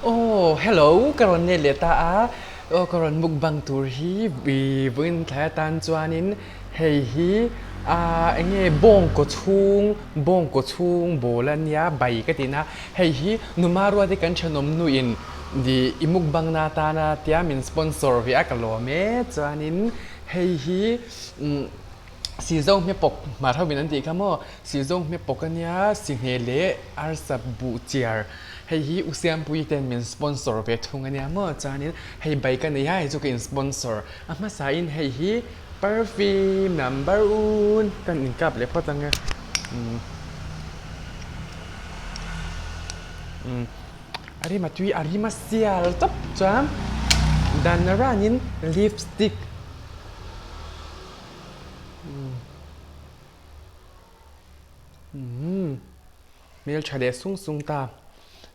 Aw hello ka rawn let leh ta a, aw ka rawn mukbang tur hi ih vawiin thlai atan chuanin hei hi ah eng nge bawngkaw chhung bawngkaw chhung bawl a nia bai ka tihna hei hi numa ruat hi kan thenawm nuin ih i mukbang na atana tia min sponsor ve a ka lawm e chuanin hei hi umm Sizo hmepawk hmar ho in an tih kha maw? Sizo hmepawk a nia, Sihne leh Arsa buh chiar. Hei hi U Siampuii ten min sponsor ve thung a nia maw? Chuanin hei bike a nei a, hei chu ka in sponsor. A hmasa in hei hi perfume number un kan inkap leh phawt ang e. Umm a rima tui a rima sial tawp chuan dan ranin lipstick. Hmel tha leh sung sung ta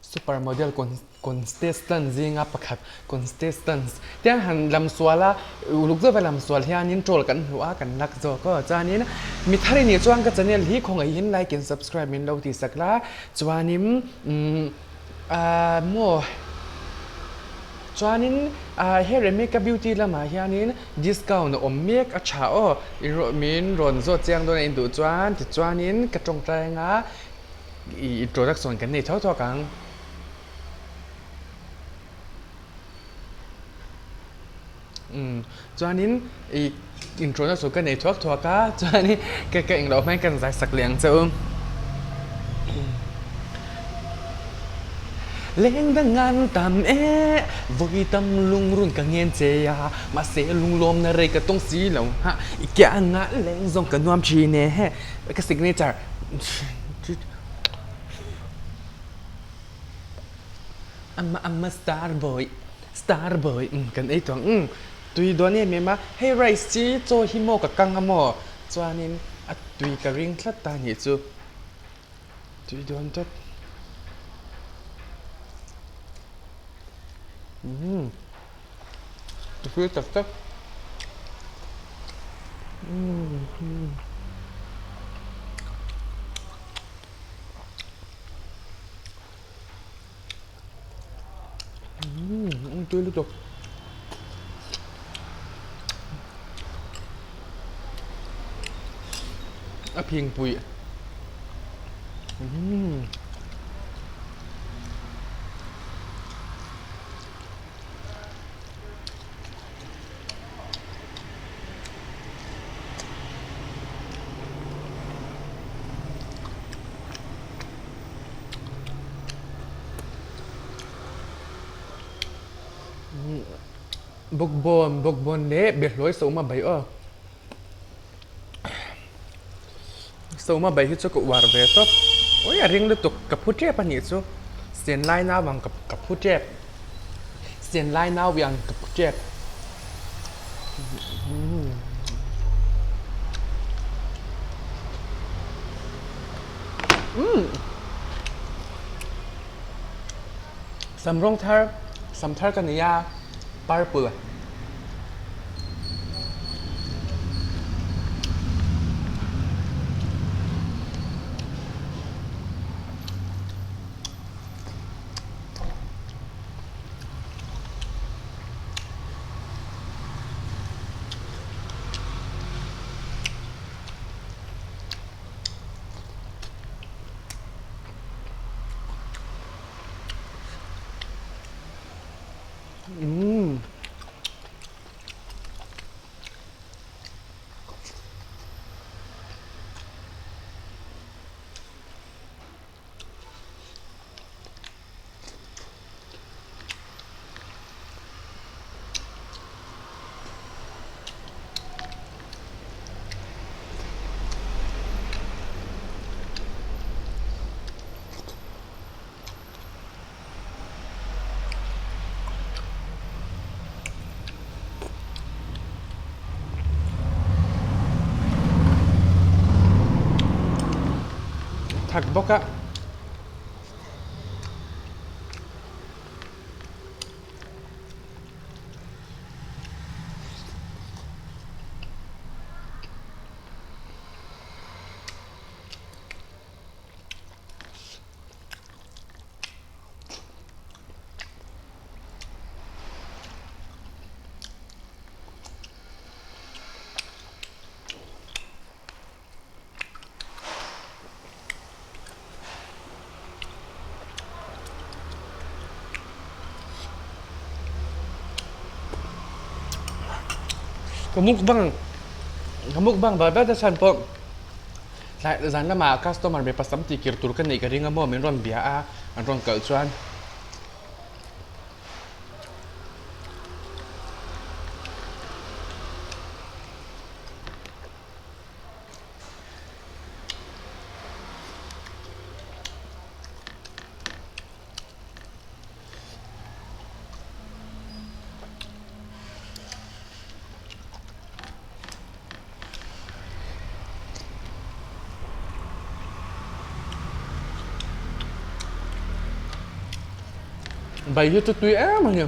super model contestant zinga pakhat contestants te an han lam sual a uluk zawk a lam sual hianin troll kan hmu a kan lak zawk aw chuanin mi thar i nih chuan ka channel hi khawngaihin like and subscribe min lo tih sak la chuanin umm ahh maw. Chuanin he Remeka Beauty lamah hianin discount a awm mek a tha aw, i min rawn zawt chiang dawn a induh chuan tichuanin ka tawngtai anga i introduction kan nei tho thawk ang. Umm chuanin i introduction ka nei thuak thuak a chuanin ka ka englo hmangin ka zai sak leh ang che u. Leng dang an tam e, vawi tam lungrun ka ngen che a, mahse lunglawmna rei ka tawng si lo ha, i ke anga leng zawng ka nuam thin e, ka signature. Amma amma star boy. Star boy umm kan ei tawh ang umm tui dawn em em a hei rice chi chaw hi maw ka kang a maw chuanin a tui ka ring tlat ta nih chu tui dawn tawp umm tui tak tak umm. Tui lutuk. A phing pui. Bawkbawn bawkbawn leh behlawi sawma bai aw sawma bai hi chu ka uar ve tawp ui a ring lutuk ka phu tep a nih chu sen lai nau ang ka phu tep sen lai nau ang ka phu tep. Sam rawng thar sam thar ka nei a purple. Umm. Thak bawk a. Ka mukbang ka mukbang bar ber te chhan pawh tlai zan lamah customer mipa sam tih kir tur ka neih ka ring a maw min rawn bia a an rawn kalh chuan. Bai hi chu tui em a ni.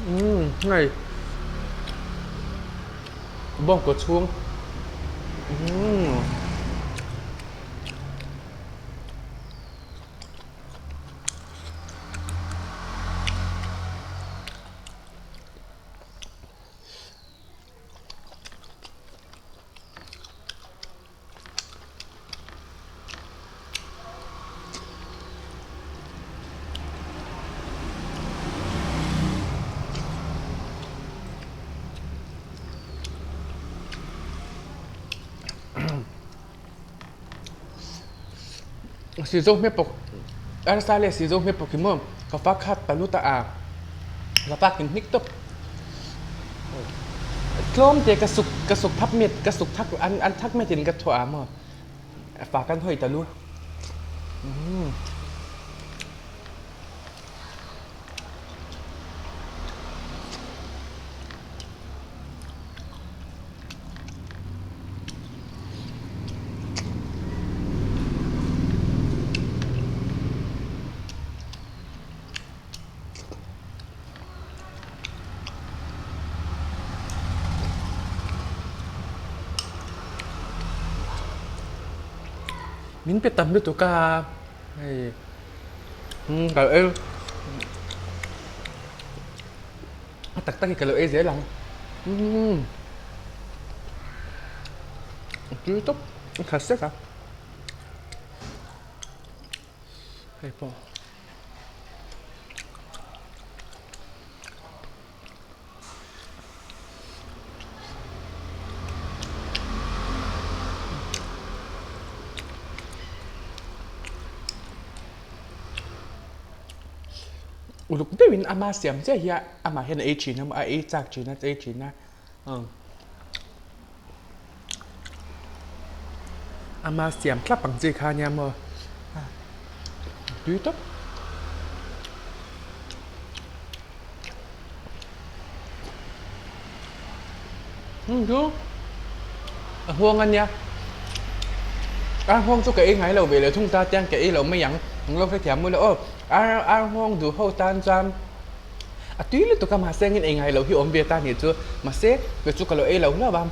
Umm hei bawngkaw chhung umm. Sizo hme pawk arsa leh sizo hme pawk hi maw ka fa khat ta lut a a ka fa kin hnik tawp tlawm te ka suk ka suk thak met ka suk thak an an thak met in ka thuah a maw fa kan hawi ta lu umm. Min pe tam lutuk a hei umm ka ei a tak tak hi ka lo ei zel ang umm a tui tawp a khat sek a hei pawh. Uluk deuhin ama siam chiah hi a amah hian a ei thin a a ei chak thin a a ei thin a ama siam thlap ang chi kha nia maw tui tawp. Chu a huang a nia ar nghawng chu ka ei ngai lo ve leh thung ta tiang ka ei lo mai ang ang lo hrethiam mawle aw ar ar nghawng duh ho tan chuan a tui lutuk a mahse engin ei ngai lo hi awm ve ta nih chu mahse kei chu ka lo ei lo hlauh a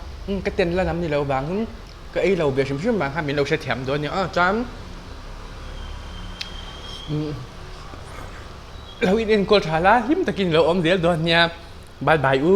ka ten la nam ni lo vangin ka ei lo ve hrim hrim vang khan min lo hrethiam dawn a nia aw chuan lo in enkawl tha la hlim takin lo awm zel dawn nia bye bye u.